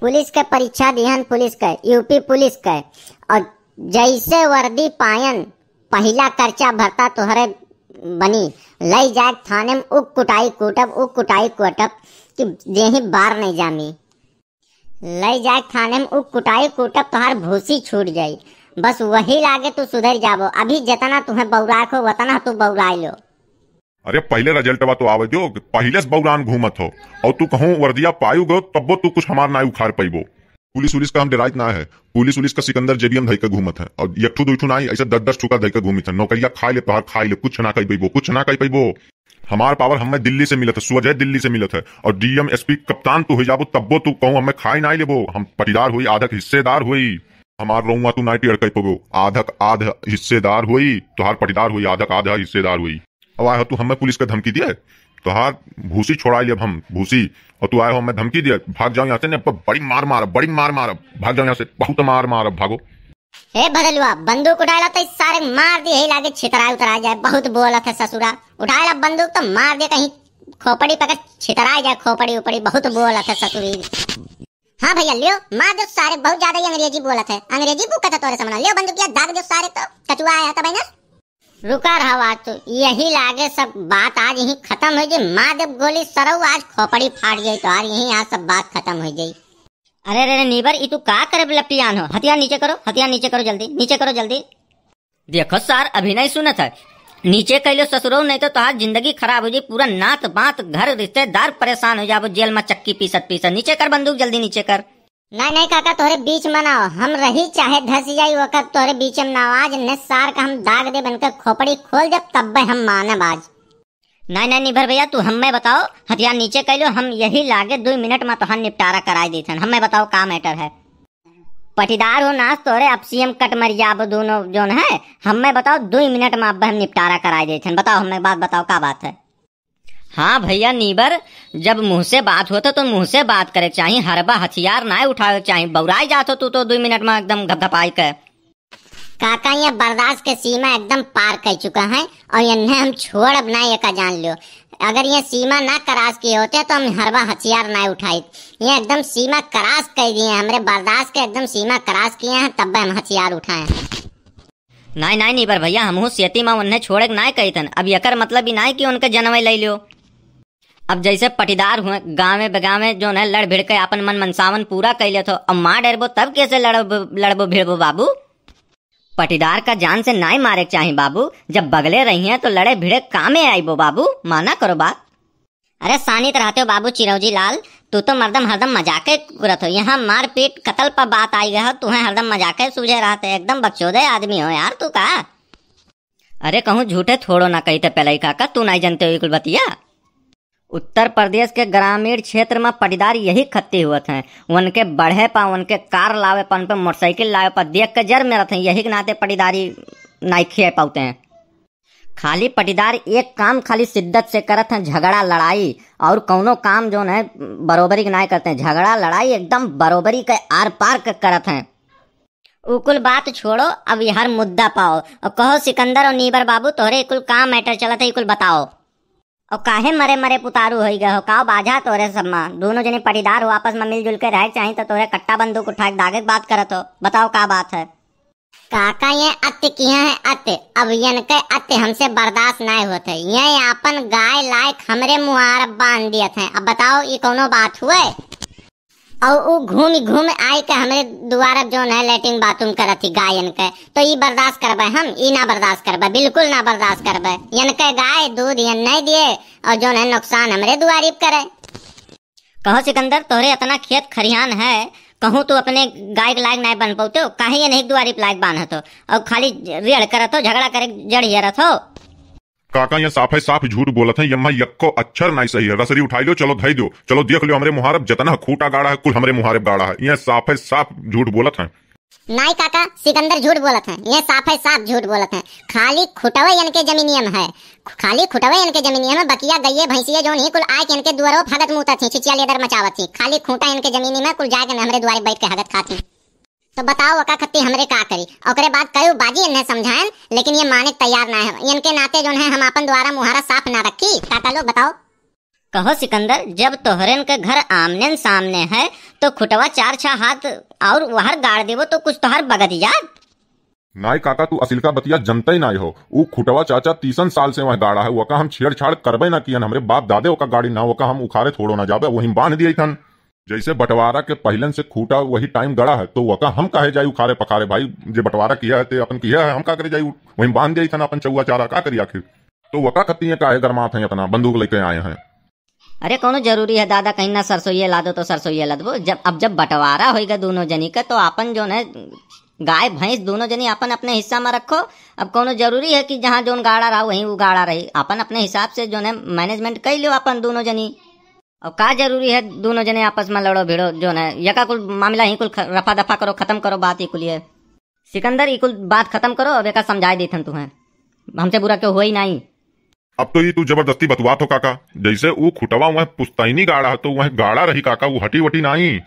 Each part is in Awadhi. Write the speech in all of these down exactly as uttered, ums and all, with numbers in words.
पुलिस के परीक्षा दिहन, पुलिस के, यूपी पुलिस के, और जैसे वर्दी पायन, पहिला कर्चा भरता तोहरे बनी, लई जाए थाने में उ कुटाई कूटब, उ कुटाई कूटब कि देही बार नहीं जामी। लई जाए थाने में उ कुटाई कूटब, तोहार भूसी छूट जाई। बस वही लागे तू सुधर जाबो। अभी जितना तुहें बौराए को, उतना तू बौराए लो। अरे पहिले रिजल्टवा तो आवे दो, पहिले से बौरान घूमत हो। और तू कहूँ वर्दिया पायु गयो, तब्बो तू कुछ हमार नाई उखाड़ पइबो। पुलिस उलिस का हम डेराइत ना है, पुलिस उलिस का सिकंदर जेबी हम धइके घूमत है। और एक ठू दुई ठू नाई, ऐसे दस दस ठू का धइके घूमित है। नौकरिया खाई ले, तोहार खाई ले, कुछ ना कह पइबो, कुछ ना कह पइबो। हमार पावर हमें दिल्ली से मिलत है, सोझे दिल्ली से मिलत है। और डीएम एसपी कप्तान तू हो जाबो, तब्बो तू कहूँ हमें खाई नाई लेबो। हम पटीदार हुई, आधक हिस्सेदार हुई। हमार रउआ तू नाई टेढ़ कह पइबो, आधक आध हिस्सेदार हुई, तोहार पटीदार हुई, आधक आध हिस्सेदार हुई। अब आए हो तू हमें पुलिस का धमकी दिए, तोहार भूसी छोड़ाई लेब हम, भूसी। और तू आए हो हमें धमकी दिए, भाग जाओ यहाँ से, नहीं अब बड़ी मार मारब, बड़ी मार मारब, भाग जाओ यहाँ से, बहुत मार मारब, भागो। ए भदलुआ, बंदूक उठाए ला तो इस सारे मार दिए, यही लागे छितराए उतराए जाए, बहुत बोलत है ससुरा। उठाए ला बंदूक तो मार दे कहीं खोपड़ी पकड़ छितराए जाए, खोपड़ी उपड़ी, बहुत बोलत है ससुरी। हाँ भैया, लियो, मार दो सारे, बहुत ज्यादा ही अंग्रेजी बोलत है, अंग्रेजी बूकत है तोरे समना। लियो बंदूकिया, दाग दो सारे, तो कचुआ आया था भाई ना। रुका रहा आज तो, यही लागे सब बात आज यहीं खत्म हो जाई। मार देब गोली सरऊ, आज खोपड़ी फाट जाई तोहार, यहीं आज सब बात खत्म हो जाई। अरे रे रे नीबर, ई तू का करे लपटियान हो? हथियार नीचे करो, हथियार नीचे करो जल्दी, नीचे करो जल्दी। देखो सार, अभी नहीं सुनत है, नीचे कह लो ससुरो, नहीं तो तोहार जिंदगी खराब हो जाई, पूरा नात बात घर रिश्तेदार परेशान हो जाबो, जेल में चक्की पीसत पीसत। नीचे कर बंदूक, जल्दी नीचे कर। नहीं, नहीं काका, तोहरे बीच में ना हो, हम रही चाहे धस जाई, वक्त तोहरे बीच में ना हो। आज ने सार का हम दाग देब, इनके खोपड़ी खोल देब, तब्बे हम मानब आज। नहीं, नहीं, निभर भैया, तू हमें बताओ, हथियार नीचे कर लो, हम यही लागे दुई मिनट में तोहार निपटारा कराई देथन। हमें बताओ का मैटर है? पटीदार हो नास तोरे, अब सीएम कट मर जाबो दोनों जोन है। हमें बताओ, दुई मिनट में अब हम निपटारा कराई देथन। बताओ, हमें बात बताओ, का बात है? हाँ भैया नीबर, जब मुँह से बात होत है तो मुँह से बात करे के चाही, हरबा हथियार नाय उठावे के चाही। बौराई जात हो तू तो दुई मिनट में एकदम घपघपाई के। काका, ये बर्दाश्त के सीमा एकदम पार कर चुका है और इन्हें हम छोड़ब ना, ये का जान लो। अगर ये सीमा ना क्रॉस किए होते तो हम हरबा हथियार ना उठाइत। ये एकदम सीमा क्रॉस कर दिए, हमरे बर्दाश्त के एकदम सीमा क्रॉस किए हैं, तब हम हथियार उठाए हैं। नाय, नाय, नीबर भैया, हमहू सेती मा उन्हें छोड़े के नाय कहितन। अब एकर मतलब ई नाय कि उनके जनवे लइ लियो। अब जैसे पटीदार हुए, गाँवे बेगावे जोन है लड़ भिड़ के आपन मन मनसावन पूरा कइ लेत हो, अब मार डरबो तब कैसे लड़बो, लड़बो भिड़बो बाबू? पटीदार का जान से नाय मारे के चाही बाबू, जब बगले रही हैं तो लड़े भिड़े कामे आइबो बाबू, माना करो बात। अरे सानित रहते हो बाबू चिरौजी लाल, तू तो मर्दम हरदम मजाके करत हो। यहाँ मारपीट कतल पर बात आई गया हो, तुम्हें हरदम मजाके सूझे रहते, एकदम बकचोदे आदमी हो यार तू का। अरे कहूँ झूठे थोड़ो ना कहिते पेलई काका, तू नाई जनते हो ई कुल बतिया। उत्तर प्रदेश के ग्रामीण क्षेत्र में पटीदार यही खत्ती हुअत हैं। उनके बढ़े पा, उनके कार लावे पा, उन पे मोटरसाइकिल लावे पा देख के जर मेरत हैं, यही के नाते पटीदारी नाई खिए पाउते हैं। खाली पटीदार एक काम खाली शिद्दत से करत हैं, झगड़ा लड़ाई, और कौनो काम जोन है बरोबरी के नाय करते हैं। झगड़ा लड़ाई एकदम बरोबरी के आर पार के करत हैं। उ कुल बात छोड़ो, अब यार मुद्दा पाओ और कहो सिकंदर और नीबर बाबू, तोहरे कुल का मैटर चलत है, ई कुल बताओ। और काहे मरे मरे पुतारू होई गए हो, का बाझा तोहरे सब में? दोनों जने पटीदार हो, आपस में मिलजुल के रहे के चाही, तो तोहरे कट्टा बंदूक उठा के दागे के बात करत हो। बताओ का बात है? काका, ये अत्य किया है अत्य, अब यनके अत्य हमसे बर्दाश्त नाय होत है। ये आपन गाय लायक हमरे मुहार बांध दियत हैं। अब बताओ, ई कौनो बात हुए? और उ घूम घूम आय के हमरे दुआर अब जोन है लेटरिन बाथरूम करत ही गाय यनके, तो ई बर्दाश्त करबे हम? ई ना बर्दाश्त करबे, बिल्कुल ना बर्दाश्त करबे। यनके गाय दूध यन नहीं दिए और जोन है नुकसान हमरे दुआरी पे करे। कहो सिकंदर, तोहरे इतना खेत खरिहान है, कहूँ तू अपने गाय के लायक नाय बन पौते हो, काहे ये नहीं दुआरी पे लायक बांधत हो और खाली रेड़ करत हो, झगड़ा करे जड़ हेरत हो? काका, ये साफे साफ झूठ बोलत हैं, यम्मा यक्को अक्षर नाय सही है। रसरी उठाई लो, चलो धई दो, चलो देख लो हमरे मुहारब जितना खूटा गाड़ा है, कुल हमरे मुहारब गाड़ा है। ये साफे साफ झूठ बोलत हैं। नाय काका, सिकंदर झूठ बोलत हैं, ये साफे साफ झूठ बोलत हैं। खाली खुटवे इनके जमीनिया में है, खाली खुटवे इनके जमीनिया में, बकिया गइये भैंसिया जोन ही कुल आय के इनके दुआरो हगत मूतत ही, चिचिया लेदर मचावत ही। खाली खूटा इनके जमीनी में, कुल जाके हमरे दुआरे बैठ के हगत खात ही। तो बताओ, ओका खत्ती हमरे का करी? ओकरे बाद कयू बाजी इन्हें समझाएन, लेकिन ये माने के तैयार ना है। इनके नाते जोन है हम आपन द्वारा मुहारा साफ ना रखी। काका लोग बताओ। कहो सिकंदर, जब तोहरेन के घर आमने सामने है, तो खुटवा चार छह हाथ और वहर गाड़ देबो, तो कुछ तोहर बगत जात? नाई काका, तू असिलका बतिया जनते नाई हो। ऊ खुटवा चाचा तीसन साल से वह गाड़ा है, वका हम छेड़छाड़ करबे ना कियन। हमरे बाप दादे वका गाड़ी ना, वका हम उखारे थोड़ो ना जाबे, वहीं बांध दिए थन। जैसे बंटवारा के पहिलन से खूटा वही टाइम गड़ा है, तो वका हम काहे जाई उखारे पखारे भाई? जे बंटवारा किया है, ते अपन किया है, हम का करे जाई? वहीं बांध दिए थन अपन चौवा चारा, का करी आखिर? तो वका खत्ती है काहे गरमात हैं इतना, बंदूक लेके आए हैं? अरे, कौनो जरूरी है दादा, कहीं ना सरसोइये ला दो तो सरसोइये ला दो। जब, अब जब बंटवारा होइगा दोनों जनी का, तो आपन जौन है, गाय भैंस दोनों जनी आपन अपने हिस्सा में रखो। अब कौनो जरूरी है कि जहाँ जौन गाड़ा रहा, वहीं वो गाड़ा रही? आपन अपने हिसाब से जौन है, management कर लियो आपन दोनों जनी। और का जरूरी है दोनों जने आपस में लड़ो भिड़ो, जौन है, यका कुल मामला ही कुल ख-, रफा दफा करो, खत्म करो बात ही कुल ये। सिकंदर, ई कुल बात खत्म करो, अब एका समझाए देथन तुहें, हमसे बुरा क्यों हुआ ही नहीं। अब तो ई तू जबरदस्ती बतुआत हो काका, जैसे ऊ खुटवा वह पुस्तैनी गाड़ा है, तो वह गाड़ा रही काका, ऊ हटी वटी नाई।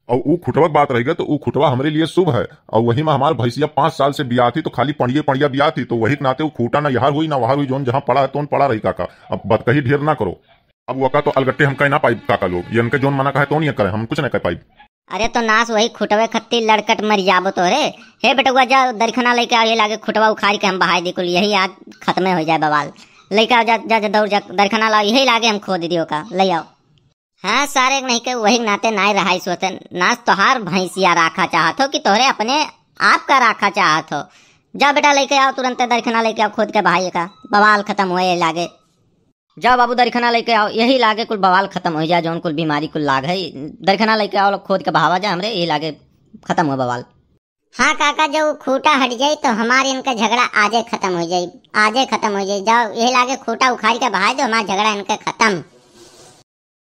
और ऊ खुटवा की बात रह गई, तो ऊ खुटवा हमरे लिए शुभ है। और वही में हमार भैंसिया पाँच साल से बिया थी, तो खाली पड़िए पड़िया बिया थी, तो वही के नाते ऊ खूटा ना यहाँ हुई ना वहाँ हुई, जौन जहाँ पड़ा है तौन पड़ा रही काका। अब बात कही ढेर ना करो। अब वका तो अलगट्टे हम कह ना पाइब काका लोग, ये इनके जौन मना कहे तौन ये करे, हम कुछ ना कह पाइब। अरे तो नास वही खुटवे खत्ती लड़कट मर जाबो तो रे। हे बेटुआ, जा दरखना लेके आओ, ये लागे खुटवा उखाड़ के हम बहाई दी कुल, यही आग खत्मे हो जाए बवाल। लेके आओ, जा, जा, जा, दौड़ जा, दरखना लाओ, यही लागे हम खोद दियो का, ले आओ। हाँ सारे, नहीं के वही नाते नाय रहाई सोते। नास तोहार भैंसिया राखा चाहत हो कि तोहरे अपने आप का राखा चाहत हो? जा बेटा, लेके आओ तुरंत दरखना, लेके आओ, खोद के बहाई का, बवाल खत्म हुए लागे। जाओ बाबू, दरखना लेके आओ, यही लागे कुल बवाल खत्म हो जाए, जौन कुल बीमारी कुल लाग है, दरखना लेके आओ, लोग खोद के बहावा जाए, हमरे यही लागे खत्म हुआ बवाल। हाँ काका, जो ऊ खूटा हट जाई तो हमारे इनका झगड़ा आजे खत्म हो जाई, आजे खत्म हो जाई। जाओ, यही लागे खूटा उखाड़ के बहा दो, हमारा झगड़ा इनके खत्म।